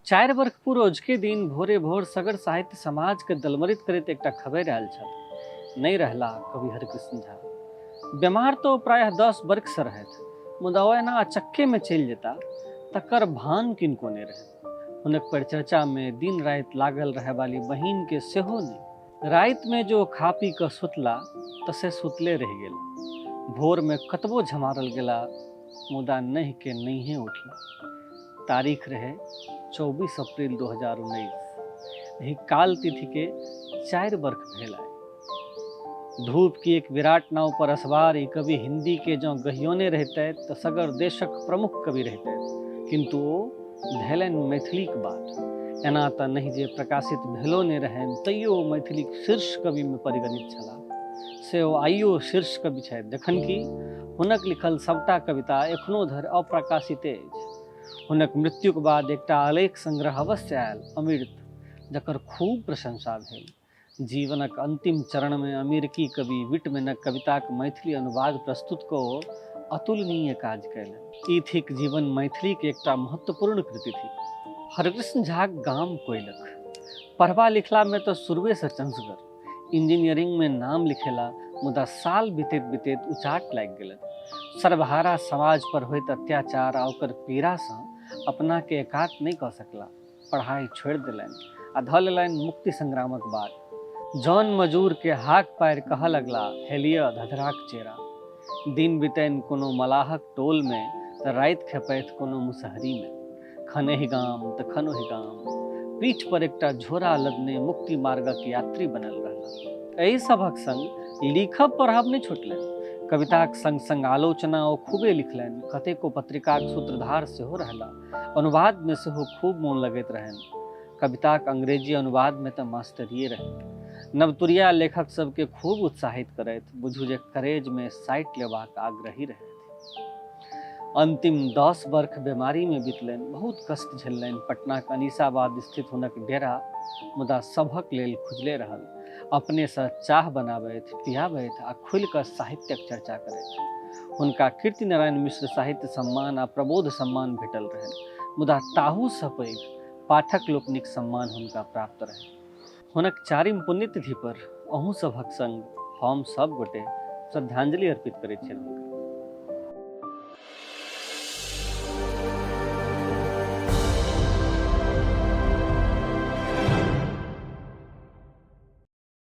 4 बर्ख पूर्व अजुके दिन भोरे भोर सगर साहित्य समाजके दलमरित करैत एकटा खबरि आयल छल। नहि रहला कवि हरिकृष्ण झा। बेमार तऽ ओ प्रायः 10 बर्खसँ रहथि, मुदा ओ एना अचक्केमे चलि जेता तकर भान किनको नहि रहनि। हुनक परिचर्चामे दिन राति लागल रहयवाली बहिनके सेहो नहि। रातिमे जो खा पी कऽ सुतला तऽ से सुतले रहि गेला। भोरमे कतबो झमारल गेला मुदा नहि के नहिए उठला। तारीख रहे 24 अप्रैल 2019। एहि काल तिथि के 4 बर्ख भेल आइ। धूप की एक विराट नाव पर असवार ई कवि हिंदी के जँ गहियोने रहितथि तऽ सगर देशक प्रमुख कवि रहितथि, किंतु ओ धयलनि मैथिलीक बाट। एना तऽ नहि जे प्रकाशित भेलो नहि रहनि, तैयो ओ मैथिलीक शीर्ष कविमे परिगणित छलाह। से ओ आइयो शीर्ष कवि छथि, जखन कि हुनक लिखल सभटा कविता एखनो धरि अप्रकाशिते अछि। हुनक मृत्युक बाद एकटा आलेख संग्रह अवश्य आयल, अमृत, जकर खूब प्रशंसा भेल। जीवनक अंतिम चरणमे अमेरिकी कवि विटमैनक कविताक मैथिली अनुवाद प्रस्तुत कऽ ओ अतुलनीय काज कयलनि। ई थिक जीवन मैथिलीक एकटा महत्वपूर्ण कृति थिक। हरकृष्ण झाक गाम कोइलख। पढ़बा लिखलामे तऽ शुरुएसँ चंसगर। इंजीनियरिंगमे नाम लिखेला, मुदा साल बीतैत बीतैत उचाट लागि गेलनि। सर्वहारा समाज पर होइत अत्याचार आ ओकर पीड़ासँ अपनाके एकात नहि कऽ सकला। पढ़ाइ छोड़ि देलनि आ धऽ लेलनि मुक्ति संग्रामक बाट। जौन मजूरके हाक पारि कहऽ लगला, हे लिअ धधराक चेरा। दिन बितनि कोनो मलाहक टोलमे तऽ राति खेपथि कोनो मुसहरीमे। खन एहि गाम तऽ खन ओहि गाम। पीठ पर एकटा झोरा लदने मुक्ति मार्गक यात्री बनल रहला। एहि सभक संग लिखब पढ़ब नहि छुटलनि। कविताक संग संग आलोचना ओ खूबे लिखलनि। कतेको पत्रिकाक सूत्रधार सेहो रहला। अनुवादमे सेहो खूब मोन लगैत रहनि। कविताक अंग्रेजी अनुवादमे तऽ मास्टरिए रहनि। नवतुरिया लेखक सबके खूब उत्साहित करथि, बुझू जे करेजमे साटि लेबाक आग्रही रहथि। अंतिम 10 बर्ख बीमारीमे बितलनि। बहुत कष्ट झेललनि। पटनाक अनीसाबाद स्थित हुनक डेरा मुदा सभक लेल खुजले रहल। अपनेसँ चाह बनाबथि, पियाबथि आ खुलि कऽ साहित्यक चर्चा करथि। हुनका कीर्ति नारायण मिश्र साहित्य सम्मान आ प्रबोध सम्मान भेटल रहनि, मुदा ताहूसँ पैघ पाठक लोकनिक सम्मान हुनका प्राप्त रहनि। हुनक चारिम पुण्यतिथि पर अहूँ सभक संग हम सब गोटे श्रद्धांजलि अर्पित करैत छियनि हुनका।